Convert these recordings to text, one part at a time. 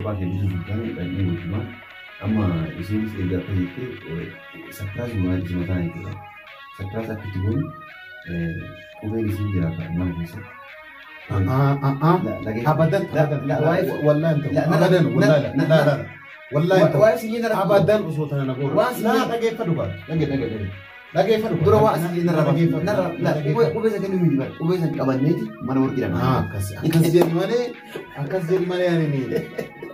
Kophaa kee bituu hin taane dhaqnee wajjumaan amma isheenis erga akka jettee surprise goonaa jirti mataa jechuudha. Surprise akka itti goonu qubeen isiin jira mana keessa. Abadan, wallahi hin ta'u. Abadan, wallahi la la la. Wallahi hin ta'u. Waa'ee siyyee narra Abadan osoo tana na goora. Waan siyyee- Laa dhageeffadhu baata. Dhage dhage dhage. Dhageeffadhu. Dura waa siyyee narra narra qubee isa kennuu miti bara qubee isa qabanneeti mana warqii dha. Akkas akkas jedhi malee akkas jedhi malee ani ni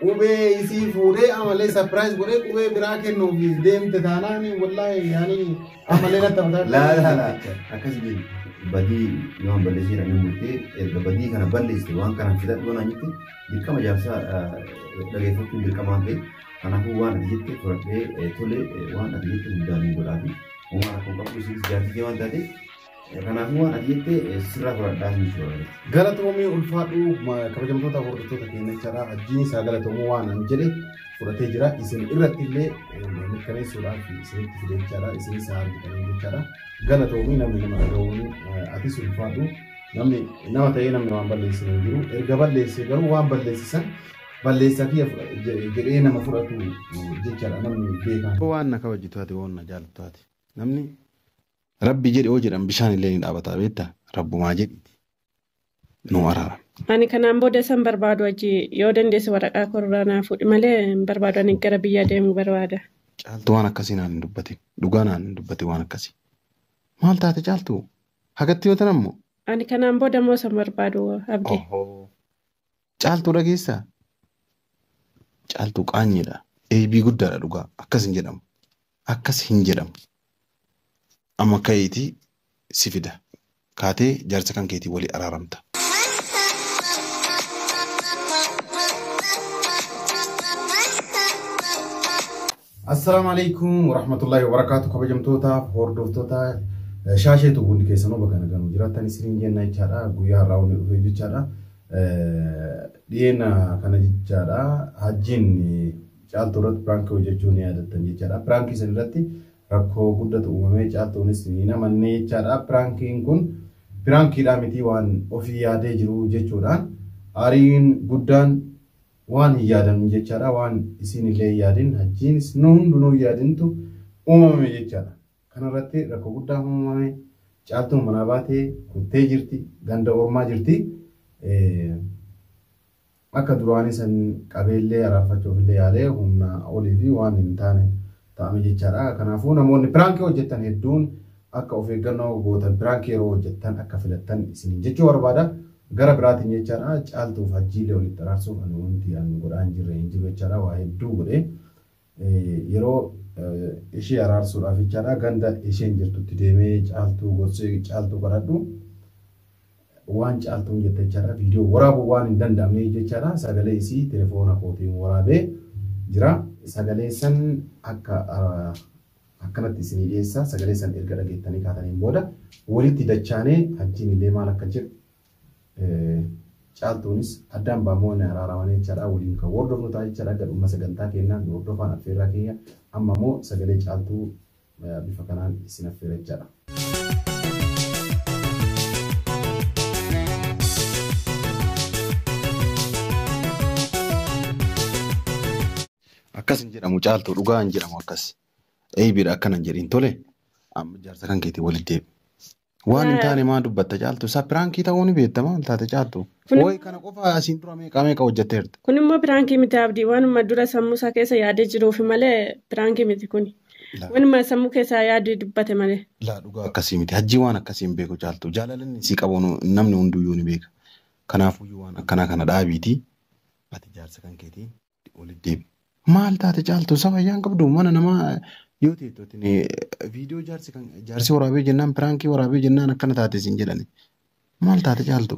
qubee isii fuudhee amalee surprise godhee qubee biraa kennuuf deemte taanaan wallahi yaani amalee natti amataa. Laa laa laa akkas jedhi badii yoo hin balleessine inni murtee erga badii kana balleessite waan kana fidadhu waan jette dirqama jaarsaa dhageeffachuun dirqama waan ta'eef kanaafuu waan ati jette fudhadhee tole waan ati jette hundaan hin godhaafi uumaa rakkoo qabdu isinis jaartii kee waan taateef kanaafuu waan ati jette sirraa fudhadhaa hin jechuudha. Galatoomii ulfaadhu kabajamtoota hordoftoota keenya jechaadha. Hajjiin isaa galatoomuu waan an jedhe fudhatee jira. Isin irratti illee mirkaneessuudhaaf isinitti fide jechaadha. Isin isaa argitanii jechaadha. Galatoomii namni nama dhaga'uun atis ulfaadhu. Namni nama ta'ee namni waan balleesse hin jiru. Erga balleesse garuu waan balleessisan balleessaa kiyya jedhee nama fudhatu jechaadha namni beekaan. Waan na kabajju taate waan na jaallattu taate namni rabbi jedhe yoo jedhan bishaan illee ni dhaabata beektaa rabbumaa jedhiiti. Nu araara. Ani kanaan booda isan barbaadu hojii yoo dandeesse waraqaa korraa naa fuudhi malee hin barbaadu ani gara biyya deemuu barbaada. Caaltu waan akkasii naan hin dubbatin. Dhugaa naan hin dubbatin waan akkasii. Maal taate caaltu? Hagatti yoo ta'an ammoo. Ani kanaan booda immoo isan barbaadu abdii. Caaltuu dhageessaa? Caaltuu qaanyiidha. Eebii guddaadha dhugaa. Akkas hin jedhamu. Akkas hin jedhamu. Amma ka'eetii si fida. Kaatee jaarsa kan keetii walii araaramta. Assalaamu alaikum warahmatullahi wabarakatuh kabajamtoota hordoftoota shaasheetu hundi keessanuu bakka nagaan jiraattan isiniin jenna jechaadha. Guyyaa har'aa wanni dhufee jechaadha. Dhiyeena kana jechaadha. Hajjiin caaltuu irratti piraankii hojjechuu ni yaadattan jechaadha. Piraankii san irratti rakkoo guddatu uumamee caaltuunis ni namanne jechaadha. Piraankiin kun piraankiidhaa miti waan ofii yaadee jiru jechuudhaan aariin guddaan waan hin yaadamin jechaadha. Waan isin illee hin yaadin hajjiinis nu hundinuu hin yaadintu uumame jechaadha. Kanarratti rakkoo guddaa uumame caaltuun manaa baatee kuttee jirti ganda ormaa jirti. Akka duraanii san qabeellee araarfachuuf illee yaalee humna olii fi waan hin taane ta'ame jechaadha. Kanaafuu namoonni piraankii hojjetan hedduun akka of eeggannoo gootan piraankii yeroo hojjetan akka filattan isiniin jechuu barbaada. Gara biraatiin jechaadha caaltuuf hajjiilee walitti araarsuuf ani wanti ani godhaa hin jirre hin jiru jechaadha. Waa hedduu godhee yeroo ishee araarsuudhaaf jechaadha ganda isheen jirtutti deemee caaltuu gorsee caaltuu kadhadhu waan caaltuun jette jechaadha. Viidiyoo waraabuu waan hin danda'amne jechaadha. Sagalee isii telefoona kootiin waraabee jira. Sagalee san akka akkanatti isinii dhiyeessa. Sagalee san erga dhageettanii kaataniin booda walitti dachaanee hajjiin illee maal akka jedhu caaltuunis addaan baamoonni araaramanii jechaadha. Waliin kan hordofnu ta'a jechaadha. Gadhuma sagantaa keenyaa nu hordofaan affeerraa keenya amma immoo sagalee caaltuu bifa kanaan isin affeera jechaadha. Akkas hin jedhamu caaltuu dhugaa hin jedhamu akkas. Eebiidha akkana hin jedhin tole amma jaarsa kan keetii walitti deebi. Waan hin taane maa dubbatta caaltu isaa piraankii ta'uu ni beekta maal taate caaltu. Wayi kana qofa asiin dura meeqa meeqa hojjetteerta. Kun immoo piraankii miti abdii waanuma dura sammuu isaa keessa yaadee jiruufi malee piraankii miti kuni. Waanuma sammuu keessaa yaadee dubbate malee. Laa dhugaa akkasii miti hajjii waan akkasii hin beeku caaltu jaalalli sii qabu namni hunduyyuu ni beeka. Kanaafuyyuu waan akkanaa kana dhaabiitii ati jaarsa kan keetiin walitti deebi. Maal taate caaltu saba ayyaan qabdu mana namaa yoo ta'e viidiyoo jaarsi kan jaarsi waraabee jennaan piraankii waraabee jennaan akkana taate siin jedhani. Maal taate caaltu?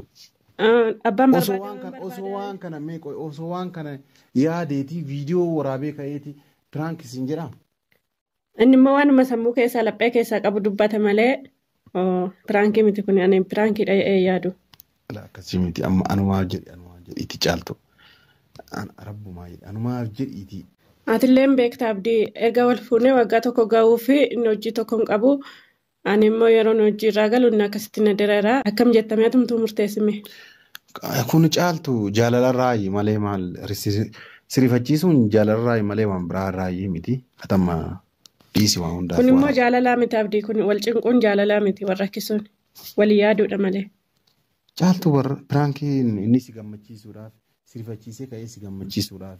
Abbaan Osoo waan kana osoo waan kana meeqa osoo waan kana yaadeetii viidiyoo waraabee ka'eeti piraankii siin jedhaa. Inni immoo waanuma sammuu keessaa laphee keessaa qabu dubbate malee piraankii miti kun ani piraankiidha jedhee yaadu. Akkasii miti amma anumaaf jedhi anumaaf jedhiiti caaltu. Rabbumaa jedhi anumaaf jedhiiti. Atilleen beekta abdii erga wal fuunee waggaa tokko gahuu fi inni hojii tokko hin qabu. Ani immoo yeroon hojii irraa galu inni akkasitti na diraara. Akkam jettamee atumtuu murteessime. Kun caaltu jaalalarraayi malee maal Sirifachiisuun jaalalarraa malee waan biraa irraa miti. Atamma dhiisi waan hundaaf. Kun immoo jaalalaa miti Abdii, kun wal cinquun jaalalaa miti, wal rakkisuun walii yaaduudha malee. Caaltuu warra piraankiin inni si gammachiisuudhaaf sirifachiisee ka'ee si gammachiisuudhaaf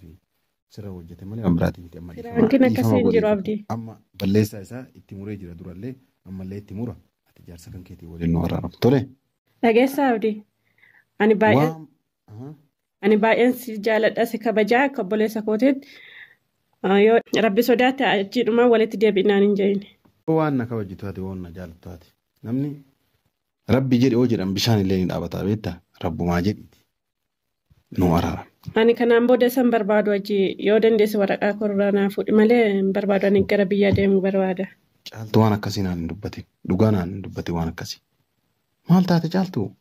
sirra hojjete malee waan biraatiin miti amma. Piraankiin akkasii hin jiru Abdii. Amma balleessaa isaa itti muree jira durallee ammallee itti mura. Ati jaarsa kan keetii waliin nu araaramtu. Tole. Dhageessaa Abdii. Ani baay'ee Ani baay'een si jaaladha, si kabajaa akka obboleessa kootiitti. Yoo rabbi sodaate achiidhuma walitti deebi'inaan hin jedhin. Waan na kabajju taate, waan na jaallattu taate, namni rabbi jedhi oo jedhan bishaan illee ni dhaabata beektaa, rabbumaa jedhiiti nu araara. Ani kanaan booda isan barbaadu hojii, yoo dandeesse waraqaa korraa naa fuudhi malee hin barbaadu, ani gara biyya deemuu barbaada. Caaltu, waan akkasii naan hin dubbatin, dhugaa naan hin dubbatin waan akkasii. Maal taate Caaltu?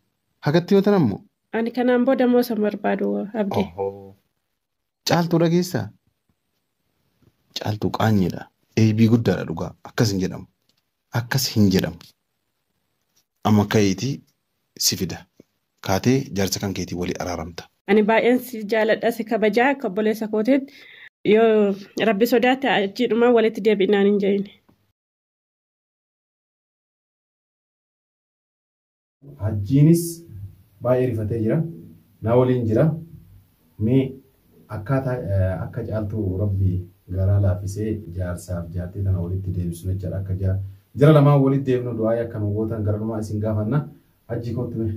Hagatti yoo ta'an ammoo. Ani kanaan booda immoo isan barbaadu Abdii. Caaltuu dhageessaa? Caaltuu qaanyiidha. Eebii guddaadha dhugaa. Akkas hin jedhamu. Akkas hin jedhamu. Amma ka'iitii si fida. Kaatee jaarsa kan keetii walii araaramta. Ani baay'een si jaaladha, si kabajaa akka obboleessa kootiitti. Yoo rabbi sodaate achiidhuma walitti deebi'inaan hin jedhin. Hajjiinis baay'ee rifatee jira. Na waliin jira. Mee akkaataa akka Caaltuu rabbi garaa laaffisee jaarsaaf jaartii tana walitti deebisu jechaadha. Akka jara lamaan walitti deebinu du'aa akka nu gootan gara dhumaa isin gaafanna. Hajjii kottu mee.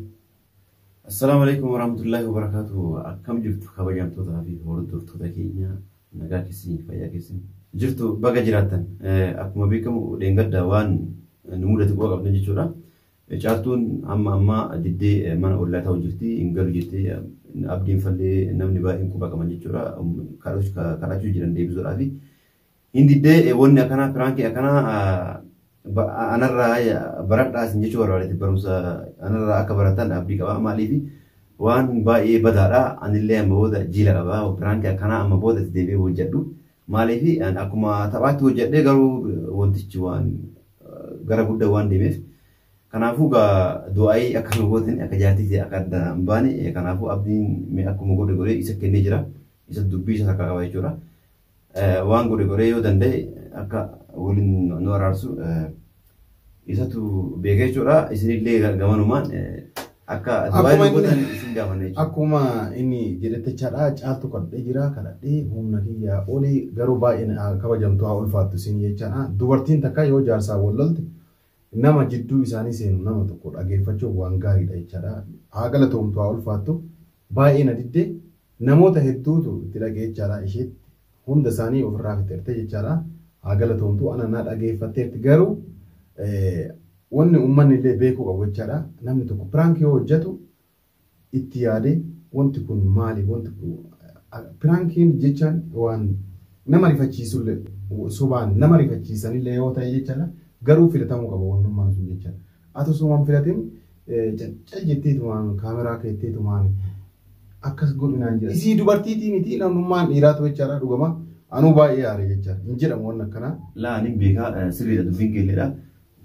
Assalaamu alaikum warahmatullahi wabarakatuh. Akkam jirtu kabajamtootaa fi hordoftoota keenya? Nagaa keessanii, fayyaa keessanii jirtu? Baga jiraattan. Akkuma beekamu dheengadda waan nu mudate quba qabdan jechuudha. Caaltuun amma ammaa diddee mana ollaa ta'u jirti, hin galu jettee, Abdiin fallee namni baay'een quba qaban jechuudha. Kadhachuu jiran deebisuudhaaf. Hin diddee. Wanni akkanaa, piraankii akkanaa anarraa baradhaa isin jechuu barbaadetti, barumsa anarraa akka baratan abdii qaba. Maaliif, waan baay'ee badaadha. Anillee amma booda jiila qaba. Piraankii akkanaa amma booda itti deebi'ee hojjedhu. Maaliif, akkuma taphaatti hojjedhee garuu wantichi waan gara guddaa waan deemeef. Kanaafuu gaa du'aayii akka nu gootan, akka jaartii akka adda hin baane. Kanaafuu Abdiin mee akkuma godhe godhee isa kennee jira. Isa dubbii isa takka qaba jechuudha. Waan godhe godhee yoo danda'e akka waliin nu araarsu isatu beeka jechuudha. Isinillee gamanumaan akka du'aayii nu gootan isin gaafanna jechuudha. Akkuma inni jedhetti jechaadha, Caaltu kadhadhee jira, kadhadhee humna kiyyaa olii garuu baay'ee kabajamtuu, haa ulfaattu isin jechaadha. Dubartiin takka yoo jaarsaa wal lolte nama jidduu isaanii seenu nama tokko dhageeffachuuf waan gaariidha jechaadha. Haa galatoomtu, haa ulfaattu, baay'ee na diddee, namoota hedduutu itti dhagee jechaadha, isheetti hunda isaanii ofirraa fixeerte jechaadha. Haa galatoomtu, ana na dhageeffatteerti, garuu wanni uummanni illee beekuu qabu jechaadha. Namni tokko piraankii yoo hojjetu itti yaadee, wanti kun maali, wanti kun piraankiin jechaan waan nama rifachiisullee, sobaan nama rifachiisanillee yoo ta'e jechaadha. Garuu filatamuu qaba wannummaan sun jechaadha. Ati osoo waan filatin cal jetteetumaan kaameraa keetteetumaan akkas godhinaan jira. Isii dubartiitii miti, namnummaan dhiiraatu jechaadha, dhugama. Anuu baay'ee aare jechaadha. Hin jedhamu waan akkanaa. Laa, nin beekaa, sirriidha dubbiin keelleedha.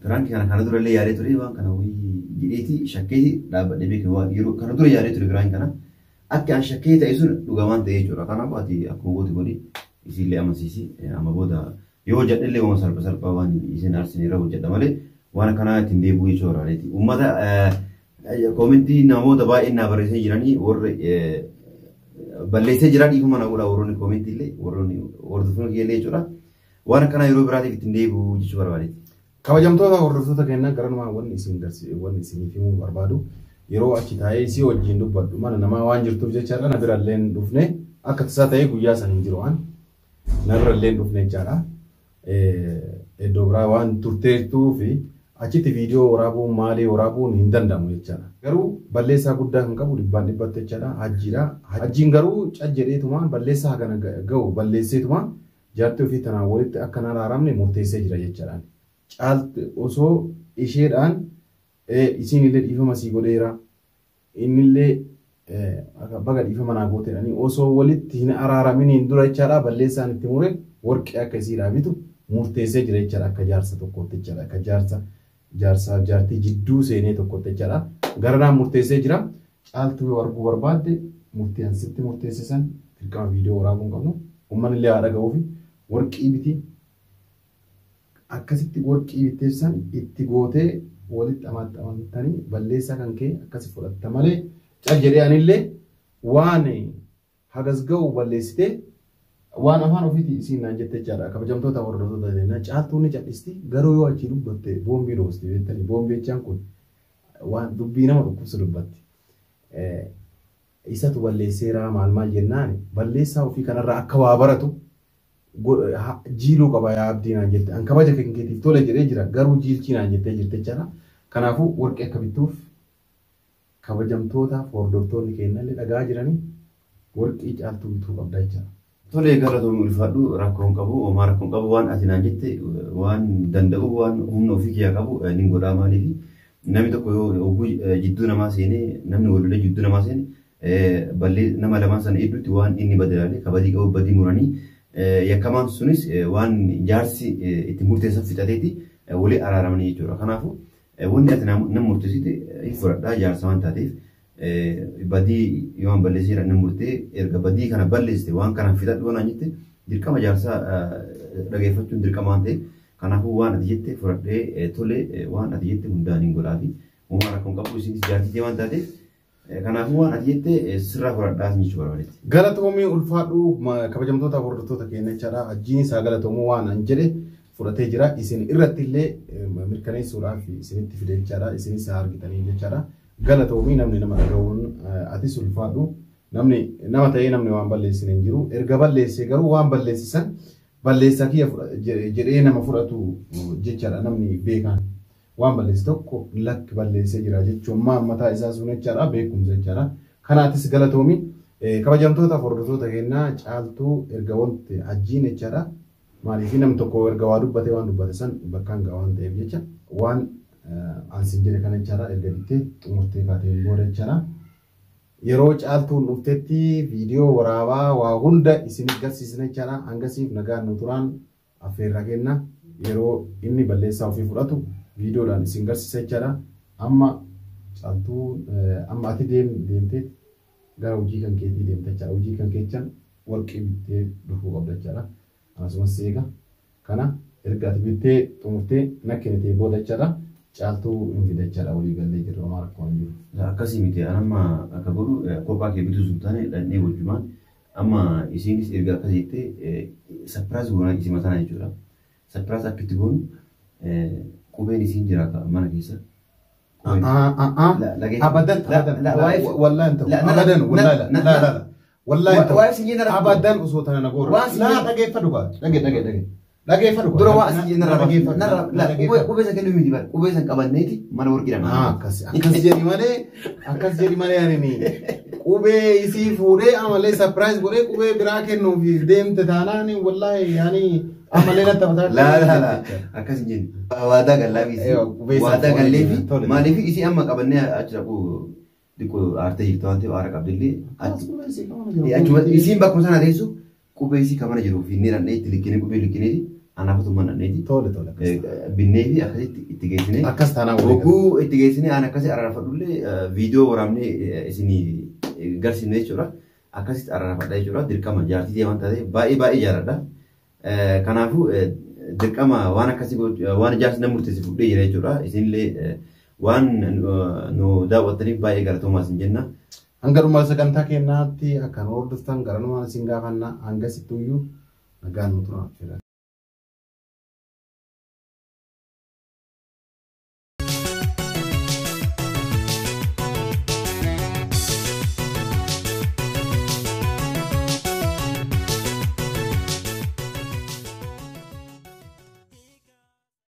Piraankii kana durallee yaadee ture, waan kana wayii jedheeti shakkeeti dhaabbadhee beeku, waan yeroo kana dura yaadee ture piraankii kana. Akka an shakkee ta'e sun dhugamaan ta'e jechuudha. Kanaafuu ati akkuma goote godhi, isiillee amansiisi. Amma booda yoo hojjedhe waan salpha salphaa waan isin aarsin irra hojjedha malee waan akkanaa ittiin deebi'u jechuudha. Uummata koomentii namoota baay'een naa barreessanii jiranii, warri balleessee jiran dhiifama na godha, warroonni koomentii illee, warroonni hordoftoota kiyya illee jechuudha. Waan akkanaa yeroo biraatiif ittiin deebi'u jechuu barbaadeeti. Kabajamtoota hordoftoota keenyaa, garanumaa wanni isin wanni isiniif himuu barbaadu, yeroo achi taa'ee isii wajjin dubbadhu mana namaa waan jirtuuf jechaadha, na birallee hin dhufne, akka tasaa ta'ee guyyaa san hin jiru, waan na birallee hin dhufne jechaadha. Iddoo biraa waan turteertuu fi achitti viidiyoo waraabuun maalii waraabuun hin danda'amu jechaadha. Garuu balleessaa guddaa kan qabu dhibbaan dhibbatti jechaadha Hajjiidha. Hajjiin garuu cal jedheetumaan balleessaa hagana ga'u balleesseetumaan jaartii ofii tanaan walitti akka hin araaramne murteessee jira jechaadha. Caaltu osoo isheedhaan isiin illee dhiifama sii godheera, innillee baga dhiifama naa gooteedhanii osoo walitti hin araaraminiin dura jechaadha, balleessaan itti mure warqee akka isiidhaa bitu murteessee jira jechaadha, akka jaarsa tokkootti jechaadha, akka jaarsa jaarsaa jaartii jidduu seenee tokkotti jechaadha. Garanaan murteessee jira. Caaltuu yoo arguu barbaadde murtii an sitti murteessisan Dirqama viidiyoo waraabuu hin qabnu. Uummanni illee haa dhaga'uu fi warqii biti. Akkasitti warqii bitteessan itti gootee walitti amantanii balleessaa kan kee akkasi fudhatta malee cal jedhee anillee waan hagas ga'u balleessitee waan afaan ofiitii isiin naan jette jechaadha. Kabajamtoota hordoftoota jenna caaltuun ni callisti garuu yoo achii dubbatte boombii dhoosti beektanii boombii jechaan kun waan dubbii nama dhukkubsu dubbatti. Isatu balleesseera maal maal jennaan balleessaa ofii kanarraa akka waa baratu jiiluu qaba yaa abdii naan jette. An kabaja kan keetiif tole jedhee jira garuu jiilchii naan jettee jirte jechaadha. Kanaafuu warqee akka bittuuf kabajamtootaaf hordoftoonni keenyallee dhagaa jiranii warqii caaltuu bituu qabda jechaadha. Tolee galatoomii ulfaadhu rakkoo hin qabu homaa rakkoo hin qabu waan ati naan jette waan danda'u waan humna ofii kiyyaa qabu nin godhaa maaliif namni tokko yoo oguu jidduu namaa seenee namni wal jidduu namaa seene ballee nama lamaan sana gidduutti waan inni badalaalee kabajii qabu badii muranii yakkamaan sunis waan jaarsi itti murteessan fixateeti walii araaramanii jechuudha. Kanaafuu wanni ati nama murteessite hin fudhadhaa jaarsa waan taateef badii yoo an balleesseera inni murtee erga badii kana balleessite waan kana fixadhu waan jette dirqama jaarsaa dhageeffachuun dirqama waan ta'eef kanaafuu waan ati jette fudhadhee tole waan ati jette hundaan hin godhaafi homaa rakkoon qabu isinis jaartii waan taateef kanaafuu waan ati jette sirraa fudhadhaa jechuu barbaadetti. Galatoomii ulfaadhu kabajamtoota hordoftoota keenya jechaadha. Ajjiin isaa galatoomuu waan an jedhe fudhatee jira. Isin irratti illee mirkaneessuudhaaf isinitti fide jechaadha. Isinis argitanii jechaadha. Galatoomii namni nama dhaga'uun atis ulfaadhu. Namni nama ta'ee namni waan balleessine hin jiru. Erga balleessee garuu waan balleessisan balleessaa kiyya jedhee nama fudhatu jechaadha namni beekaan. Waan balleesse tokko lakki balleessee jira jechuun mataa isaa sun jechaadha beekumsa jechaadha. Kanaatis galatoomii kabajamtoota hordoftoota keenyaa caaltuu erga wanti ajjiin jechaadha. Maaliif namni tokko erga waa dubbate waan dubbate san bakkaan ga'a waan ta'eef jecha waan ansin jedhe kana jechaadha erga bittee xumurtee kaateen booda jechaadha. Yeroo caaltuun dhuftetti viidiyoo waraabaa waa hunda isin garsiisna jechaadha. Hangasiif nagaan nu turaan affeerraa kenna. Yeroo inni balleessaa ofii fudhatu viidiyoodhaan isin garsiisa jechaadha. Amma caaltuu amma ati deemtee gara hojii kan keetii deemte jechaadha. Hojii kan keechaan warqii bittee dhufuu qabda jechaadha. Akkasumas eega kana erga ati bittee xumurtee na kennitee booda jechaadha. Caaltuu hin fida jechaadha walii gallee jirra homaa rakkoo hin jiru. Akkasii miti amma akka godhu kophaa kee bituu sun taane dhaqnee wajjumaan amma isinis erga akkas jettee sapiraas goonaa isii mataa jechuudha. Sapiraas akka itti goonu qubeen isiin jira mana keessa. Abadan abadan wallahi ta'u abadan wallahi la la la wallahi ta'u abadan osoo tana na goora laa dhageeffadhu kaa dhage dhage dhage dhageeffadhu Dura waa asii narra narra qubee san kennuu miti bara qubee san qabanneeti mana warqii dha. Akkas akkas jedhi malee akkas jedhi malee ani qubee isii fuudhee amalee sapiraayis godhee qubee biraa kennuuf deemte taanaan wallahi yaani amalee natti mataa. Laa laa laa akkas hin jennu. Waadaa gallaafi isii waadaa galleefi maaliif isii amma qabannee achi dhaquu xiqqoo aartee jirtu waan ta'eef aara qabdillee achuma isiin bakkuma sana teessu qubee isii kan mana jiru finnee dhandhee itti likkinee qubee likkineeti anaafatu mana dhandheeti. Tole tole. Binnee fi akkasitti itti geessinee. Akkas taanaan walii Oguu itti geessinee aan akkasii araarfadhullee viidiyoo waraabnee isinii garsiisne jechuudha. Akkasitti araarfadha jechuudha. Dirqama jaartii waan taateef baay'ee baay'ee jaaladha. Kanaafuu dirqama waan akkasii waan jaarsi nama murteesse fudhee jira jechuudha. Isinillee waan nu daawwattaniif baay'ee galatoomaa isin jenna. Hanga dhuma sagantaa keenyaatti akka nu hordoftan garanumaan isin gaafanna hangasitti iyyuu nagaan nu turaa.